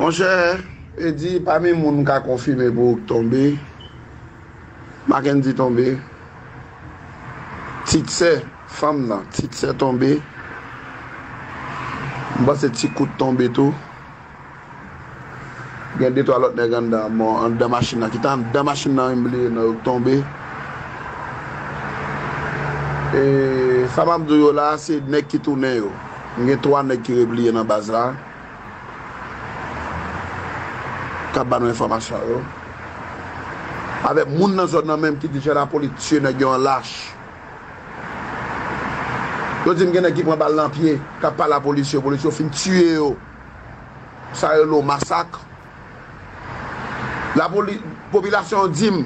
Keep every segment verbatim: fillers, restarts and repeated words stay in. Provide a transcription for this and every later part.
Monchè, e di pami moun m ka konfime pou ou k tonbe, Mackendy tonbe, Titse, fanm nan, Titse tonbe, m panse Ti Kout tonbe tou. Gen de twa lòt nèg anndan, bon, anndan machin nan, ki ta anndan machin nan, m bliye non yo, k tonbe. E sa m ap di w yo la, se nèg ki tounen yo. M gen twa nèg ki repliye nan baz la, k ap ba nou enfòmasyon yo. Avèk moun nan zòn nan menm ki di chèf lapolis tiye nèg yo an lach. Yo di m gen nèg ki pran bal nan pye, k ap pale a polisye, polisye yo fin tiye yo. Sa rele yon masak. Lapoli-, popilasyon an di m,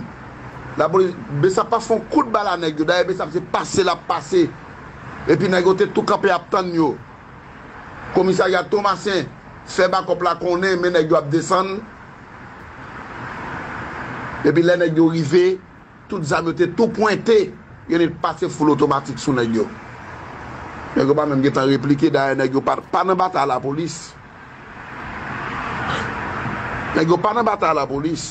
lapoli-, Besap pa fè yon kout bal a nèg yo. Dayè, Besap se pase l ap pase. Epi nèg yo te tou kanpe ap tann yo. Komisarya Tomasen fè bakòp la konnen, men nèg yo ap desann. Epi lè nèg yo rive, tout zam yo te tou pwente, yo nèt pase foul otomatik sou nèg yo. Nèg yo pa menm gentan replike, dayè nèg yo pa, pa nan batay lapolis. Nèg yo pa nan batay lapolis.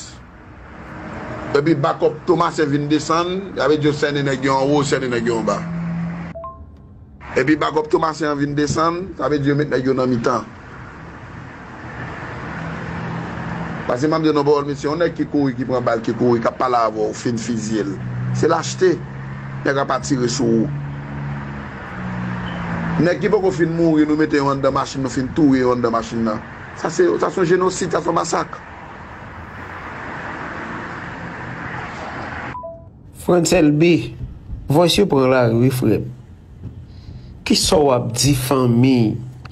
Epi bakòp Tomasen vin desann, sa vle di yo sènen nèg yo anwo, sènen nèg yo anba. Epi bakòp Tomasen an vin desann, sa vle di yo met nèg yo nan mitan. Paske m ap di nou pawòl, mesye, yon nèg ki kouri, ki pran bal, ki kouri, k ap pale avè w, fin fizye l. Se lachte. Nèg ap atire sou ou. Nèg ki poko fin mouri, nou mete yo anndan machin, nou fin touye yo anndan machin nan. Sa se, sa se yon jenosid, sa se yon masak. Frantz Elbé, voice yo pran lari wi, frè m. Kisa w ap di fanmi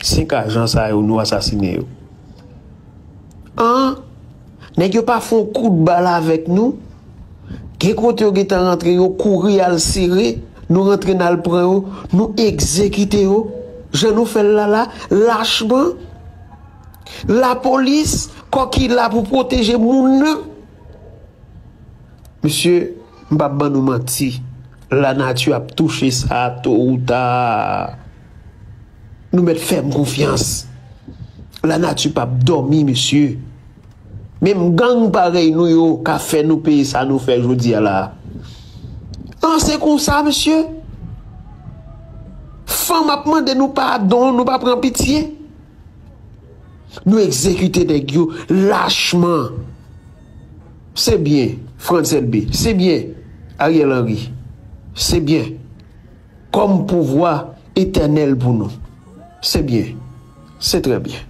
senk ajan sa yo nou asasinen yo? An? Nèg yo pa fè yon kout bal avèk nou? Gen kote yo gentan rantre, yo kouri al sere, nou rantre n al pran yo, nou egzekite yo. Jan nou fè l la la, lachman. Lapolis, kò ki la pou pwoteje moun nan. Mesye, m p ap ban nou manti. Lanati ap touche sa to ou ta. Nou mèt fè m konfyans. Lanati p ap dòmi, mesye. Menm gang parèy nou yo ka fè nou peye sa nou fè jodi a la. An, se konsa, mesye. Fanm ap mande nou padon, nou pa pran pitye. Nou egzekite nèg yo lachman. Se byen, Frantz Elbé. Se byen, Ariel Henry. Se byen. Kòm pouvwa etènèl pou nou. Se byen. Se trè byen.